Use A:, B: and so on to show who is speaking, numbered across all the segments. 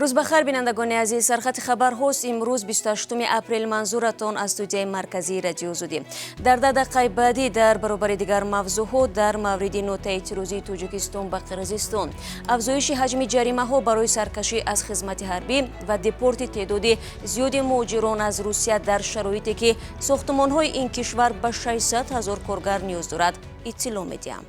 A: Рӯз бахайр, бинандагони азиз. Сархати хабарҳост. Имрӯз 28 апрел, манзуратон аз студияи марказии Радиои Озодӣ. Дар 10 дақиқаи баъдӣ дар баробари дигар мавзӯъҳо дар мавриди нотаи эътирозии Тоҷикистон ба Қирғизистон, афзоиши ҳаҷми ҷаримаҳо барои саркашӣ аз хизмати ҳарбӣ ва депорти теъдоди зиёди муҳоҷирон аз Русия дар шароите ки сохтмонҳои ин кишвар ба 600 ҳазор коргар ниёз дорад, иттилоъ медиҳам.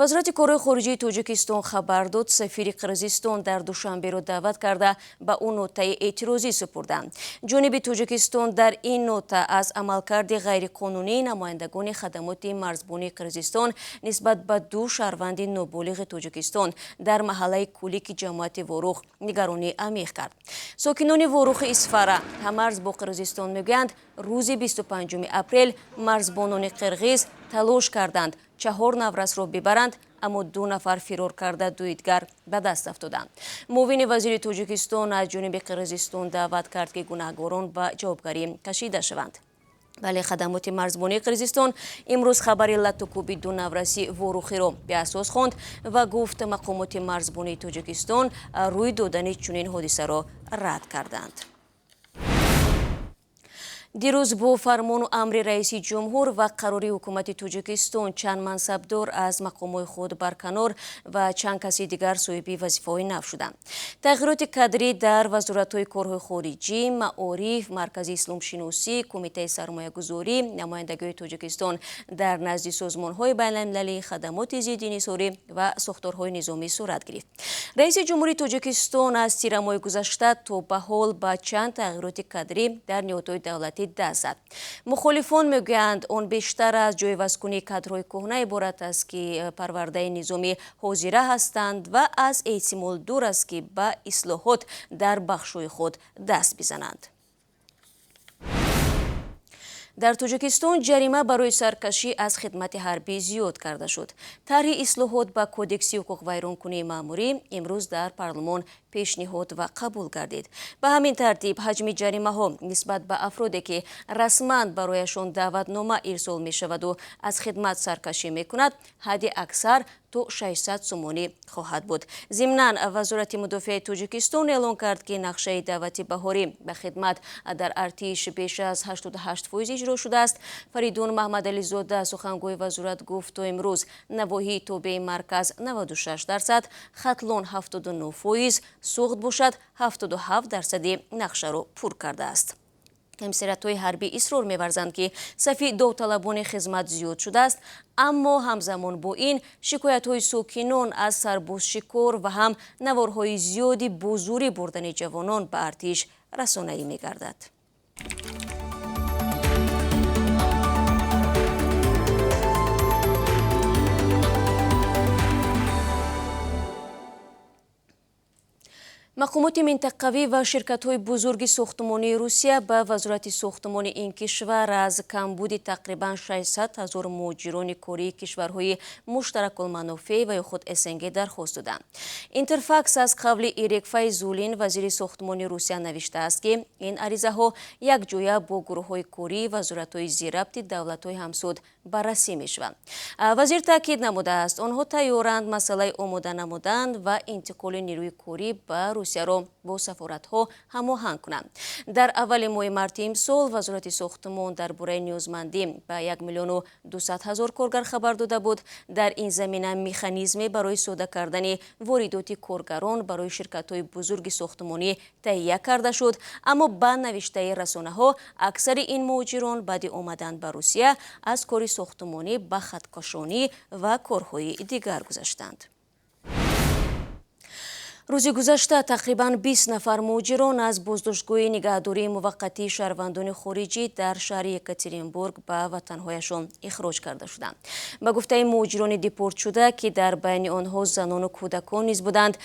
A: Вазорати корҳои хориҷии Тоҷикистон хабар дод, сафири Қирғизистон дар Душанберо даъват карда, ба ӯ нотаи эътирозӣ супурданд. Ҷониби Тоҷикистон дар ин нота аз амалкарди ғайриқонунии намояндагони хадамоти марзбонии Қирғизистон нисбат ба ду шаҳрванди ноболиғи Тоҷикистон дар маҳаллаи Кулики ҷамоати Ворух нигаронии амиқ кард. Сокинони Ворухи Исфара, ҳамарз бо Қирғизистон, мегӯянд, рӯзи 25 апрел марзбонони қирғиз талош карданд чаҳор наврасро бибаранд, аммо ду нафар фирор карда, дуи дигар ба даст афтоданд. Муовини вазири Тоҷикистон аз ҷониби Қирғизистон даъват кард, ки гунаҳгорон ба ҷавобгарӣ кашида шаванд. Вале хадамоти марзбонии Қирғизистон имрӯз хабари латтукӯби ду навраси ворухиро беасос хонд ва гуфт, мақомоти марзбонии Тоҷикистон рӯй додани чунин ҳодисаро рад карданд. Дирӯз бо фармону амри раиси ҷумҳур ва қарори ҳукумати Тоҷикистон чанд мансабдор аз мақомҳои худ барканор ва чанд каси дигар соҳиби вазифаҳои нав шуданд. Тағйироти кадрӣ дар вазоратҳои корҳои хориҷӣ, маориф, Маркази исломшиносӣ, Кумитаи сармоягузорӣ, намояндагиҳои Тоҷикистон дар назди созмонҳои байналмилалӣ, хадамоти зидди инҳисорӣ ва сохторҳои низомӣ сурат гирифт. Раиси ҷумҳури Тоҷикистон аз тирамоҳи гузашта то ба ҳол ба чанд тағйироти кадрӣ дар ниҳодҳои давлатӣ даст зад. Мухолифон мегӯянд, он бештар аз ҷойвазкунии кадрҳои кӯҳна иборат аст, ки парвардаи низоми ҳозира ҳастанд ва аз эҳтимол дур аст, ки ба ислоҳот дар бахшҳои худ даст бизананд. Дар Тоҷикистон ҷарима барои саркашӣ аз хидмати ҳарбӣ зиёд карда шуд. Тарҳи ислоҳот ба Кодекси ҳуқуқвайронкунии маъмурӣ имрӯз дар парлумон пешниҳод ва қабул гардид. Ба ҳамин тартиб, ҳаҷми ҷаримаҳо нисбат ба афроде, ки расман барояшон даъватнома ирсол мешаваду аз хидмат саркашӣ мекунад, ҳадди аксар то 600 сомонӣ хоҳад буд. Зимнан, Вазорати мудофиаи Тоҷикистон эълон кард, ки нақшаи даъвати баҳорӣ ба хидмат дар артиш беш аз 88% иҷро шудааст. Фаридун Маҳмадализода, сухангӯи вазорат, гуфт, то имрӯз навоҳии тобеи марказ 96%, Хатлон 79%, Суғд бошад 77 дарсади нақшаро пур кардааст. Комиссариятҳои ҳарбӣ исрор меварзанд, ки сафи довталабони хизмат зиёд шудааст, аммо ҳамзамон бо ин шикоятҳои сокинон аз сарбозшикор ва ҳам наворҳои зиёди бо зӯрӣ бурдани ҷавонон ба артиш расонаӣ мегардад. Мақомоти минтақавӣ ва ширкатҳои бузурги сохтмонии Русия ба Вазорати сохтмони ин кишвар аз камбуди тақрибан 600 ҳазор муҳоҷирони кории кишварҳои муштаракулманофеъ ва ё худ СНГ дархост доданд. Интерфакс аз қавли Ирек Файзуллин, вазири сохтмони Русия, навиштааст, ки ин аризаҳо якҷоя бо гурӯҳҳои кории вазоратҳои зирабти давлатҳои ҳамсуд баррасӣ мешаванд. Вазир таъкид намудааст, онҳо тайёранд масъалаи омода намудан ва интиқоли нерӯи корӣ ба Русияро бо сафоратҳо ҳамоҳанг кунанд. Дар аввали моҳи марти имсол Вазорати сохтмон дар бораи ниёзмандӣ ба 1 200 000 коргар хабар дода буд. Дар ин замина механизме барои сода кардани воридоти коргарон барои ширкатҳои бузурги сохтмонӣ таҳия карда шуд, аммо ба навиштаи расонаҳо, аксари ин муҳоҷирон баъди омадан ба Русия аз кори сохтмонӣ ба хаткашонӣ ва корҳои дигар гузаштанд. Рӯзи гузашта тақрибан 20 нафар муҳоҷирон аз боздоштгоҳи нигаҳдории муваққатии шаҳрвандони хориҷӣ дар шаҳри Екатеринбург ба ватанҳояшон ихроҷ карда шуданд. Ба гуфтаи муҳоҷирони депортшуда, ки дар байни онҳо занону кӯдакон низ буданд,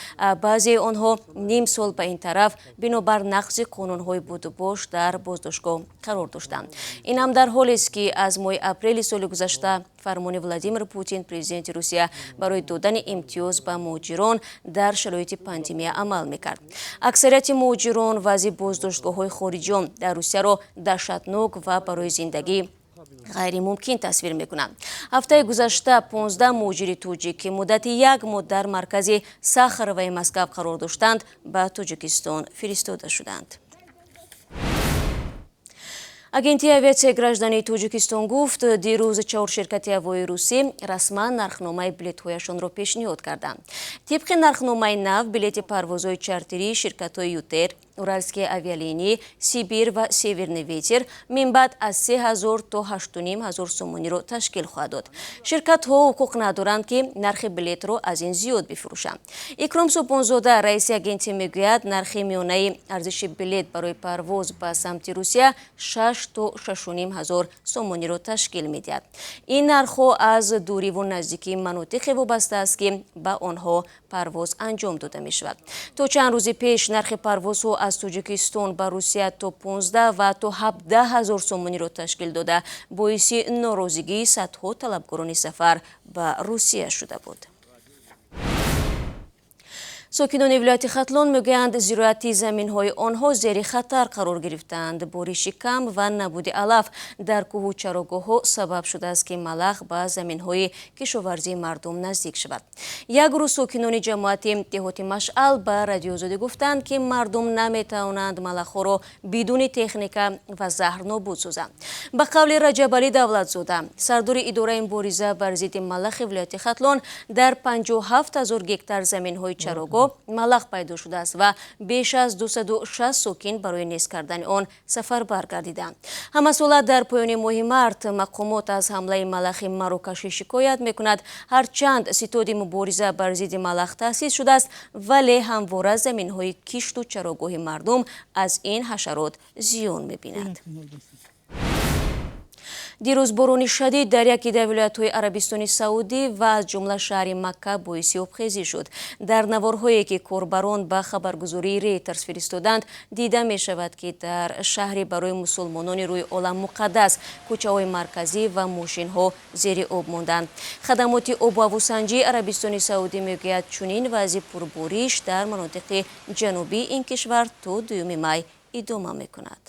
A: баъзеи онҳо ним сол ба ин тараф бинобар нақзи қонунҳои будубош дар боздоштгоҳ қарор доштанд. Ин ҳам дар ҳолест, ки аз моҳи апрели соли гузашта фармони Владимир Путин, президенти Русия, барои додани имтиёз ба муҳоҷирон дар шароити пандемия амал мекард. Аксарияти муҳоҷирон вазъи боздоштгоҳҳои хориҷиён дар Русияро даҳшатнок ва барои зиндагӣ Ғайримумкин тасвир мекунанд. Ҳафтаи гузашта 15 муҳоҷири тоҷик, ки муддати як моҳ дар маркази Сахароваи Москав қарор доштанд, ба Тоҷикистон фиристода шуданд. Агентии авиатсияи граждании Тоҷикистон гуфт, дирӯз чор ширкати ҳавоии русӣ расман нархномаи билетҳояшонро пешниҳод карданд. Тибқи нархномаи нав, билети парвозҳои чартерии ширкатҳои «Ютер», «Уральские авиалинии», «Сибир» ва «Северный ветер» минбаъд аз 3000 то 8500 сомониро ташкил хоҳад дод. Ширкатҳо ҳуқуқ надоранд, ки нархи билетро аз ин зиёд бифурӯшанд. Икром Субҳонзода, раиси агентӣ, мегӯяд, нархи миёнаи арзиши билет барои парвоз ба самти Русия 6 то 6500 сомониро ташкил медиҳад. Ин нархҳо аз дуриву наздикии манотиқе вобаста аст, ки ба онҳо парвоз анҷом дода мешавад. То чанд рӯзи пеш нархи парвозҳо аз Тоҷикистон ба Русия то 15 ва то 17 ҳазор сомониро ташкил дода, боиси норозигии садҳо талабгорони сафар ба Русия шуда буд. Сокинони вилояти Хатлон мегӯянд, зироати заминҳои онҳо зери хатар қарор гирифтаанд. Бориши кам ва набуди алаф дар кӯҳу чарогоҳҳо сабаб шудааст, ки малах ба заминҳои кишоварзии мардум наздик шавад. Як рӯз сокинони ҷамоати деҳоти Машъал ба Радиоозодӣ гуфтанд, ки мардум наметавонанд малахҳоро бидуни техника ва заҳр нобуд созанд. Ба қавли Раҷабалӣ Давлатзода, сардори идораи мубориза бар зидди малахи вилояти Хатлон, дар 57 ҳазор гектар заминҳои чарогоҳ малах пайдо шудааст ва беш аз 260 сокин барои нест кардани он сафарбар гардиданд. Ҳамасола дар поёни моҳи март мақомот аз ҳамлаи малахи марокашӣ шикоят мекунад. Ҳарчанд ситоди мубориза бар зидди малах таъсис шудааст, вале ҳамвора заминҳои кишту чарогоҳи мардум аз ин ҳашарот зиён мебинад. Дирӯз борони шадид дар яке дар вилоятҳои Арабистони Саудӣ ва аз ҷумла шаҳри Макка боиси обхезӣ шуд. Дар наворҳое, ки корбарон ба хабаргузории Рейтерс фиристоданд, дида мешавад, ки дар шаҳри барои мусулмонони рӯи олам муқаддас кӯчаҳои марказӣ ва мошинҳо зери об монданд. Хадамоти обу ҳавосанҷии Арабистони Саудӣ мегӯяд, чунин вазъи пурбориш дар манотиқи ҷанубии ин кишвар то 2 май идома мекунад.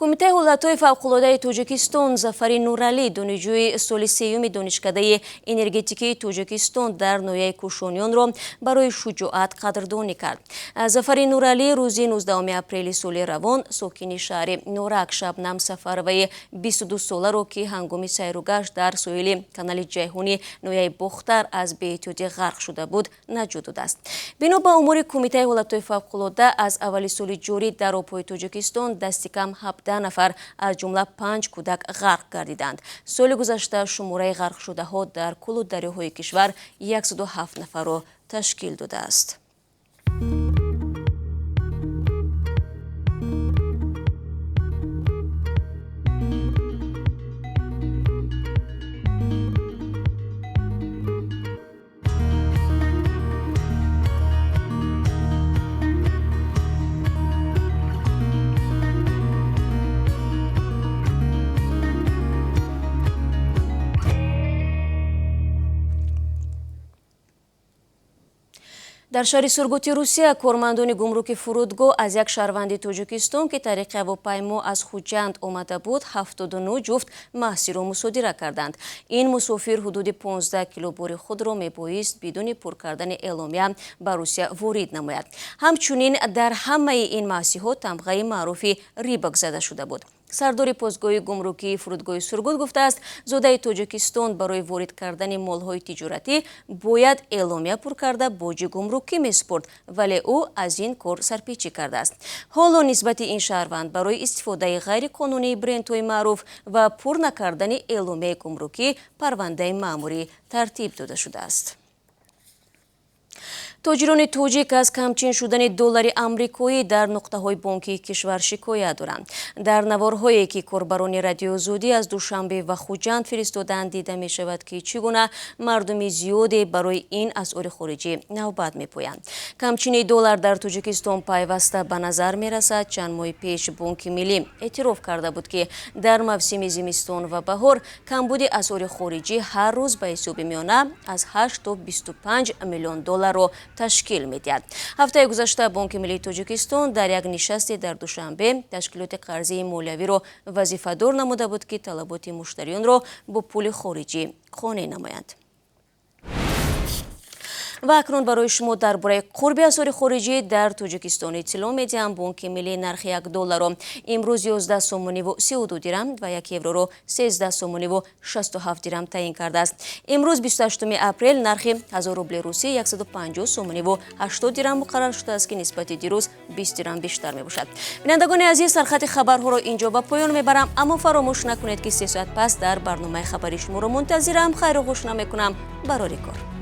A: Кумитаи ҳолатҳои фавқулодаи Тоҷикистон Зафари Нуралӣ, донишҷӯи соли сеюми Донишкадаи энергетикии Тоҷикистон дар ноҳияи Кӯшониёнро барои шуҷоат қадрдонӣ кард. Зафари Нуралӣ рӯзи 19 апрели соли равон сокини шаҳри Норак Шабнам Сафароваи 22 соларо, ки ҳангоми сайругашт дар соҳили канали Ҷайҳуни ноҳияи Бохтар аз беэҳтиётӣ ғарқ шуда буд, наҷот додааст. Бино ба омори Кумитаи ҳолатҳои фавқулода, аз аввали соли ҷорӣ дар обҳои Тоҷикистон дасти кам 17 нафар, аз ҷумла панҷ кӯдак, ғарқ гардиданд. Соли гузашта шумораи ғарқшудаҳо дар кӯлу дарёҳои кишвар 107 нафарро ташкил додааст. Дар шаҳри Сургути Русия кормандони гумруки фурудгоҳ аз як шаҳрванди Тоҷикистон, ки тариқи ҳавопаймо аз Хуҷанд омада буд, 79 ҷуфт маҳсиро мусодира карданд. Ин мусофир ҳудуди 15 кило бори худро мебоист бидуни пур кардани эъломия ба Русия ворид намояд. Ҳамчунин дар ҳамаи ин маҳсиҳо тамғаи маъруфи Рибок зада шуда буд. Сардори постгоҳи гумрукии фурудгоҳи Сургут гуфтааст, зодаи Тоҷикистон барои ворид кардани молҳои тиҷоратӣ бояд эъломия пур карда, боҷи гумрукӣ месупорд, вале ӯ аз ин кор сарпечӣ кардааст. Ҳоло нисбати ин шаҳрванд барои истифодаи ғайриқонунии брендҳои маъруф ва пур накардани эъломияи гумрукӣ парвандаи маъмурӣ тартиб дода шудааст. Тоҷирони тоҷик аз камчин шудани доллари амрикоӣ дар нуқтаҳои бонкии кишвар шикоят доранд. Дар наворҳое, ки корбарони Радиоозодӣ аз Душанбе ва Хуҷанд фиристоданд, дида мешавад, ки чӣ гуна мардуми зиёде барои ин асъори хориҷӣ навбат мепоянд. Камчини доллар дар Тоҷикистон пайваста ба назар мерасад. Чанд моҳи пеш Бонки Миллӣ эътироф карда буд, ки дар мавсими зимистон ва баҳор камбуди асъори хориҷӣ ҳар рӯз ба ҳисоби миёна аз 8 то 25 миллион долларро. Ташкил медиҳад. Ҳафтаи гузашта Бонки миллии Тоҷикистон дар як нишасте дар Душанбе ташкилоти қарзии молиявиро вазифадор намуда буд, ки талаботи муштариёнро бо пули хориҷӣ қонеъ намоянд. Ва акнун барои шумо дар бораи қурби асъори хориҷӣ дар Тоҷикистон иттилоъ медиҳам. Бонки миллӣ нархи 1 долларро имрӯз 11 сомониву 32 дирам ва 1 евроро 13 сомониву 67 дирам таъин кардааст. Имрӯз, 28 апрел, нархи 1000 рубли русӣ 150 сомониву 80 дирам муқаррар шудааст, ки нисбати дирӯз 20 дирам бештар мебошад. Бинандагони азиз, сархати хабарҳоро инҷо ба поён мебарам, аммо фаромӯш накунед, ки 3 соат пас дар барномаи хабари шуморо мунтазирам. Хайру хуш намекунам, барори кор.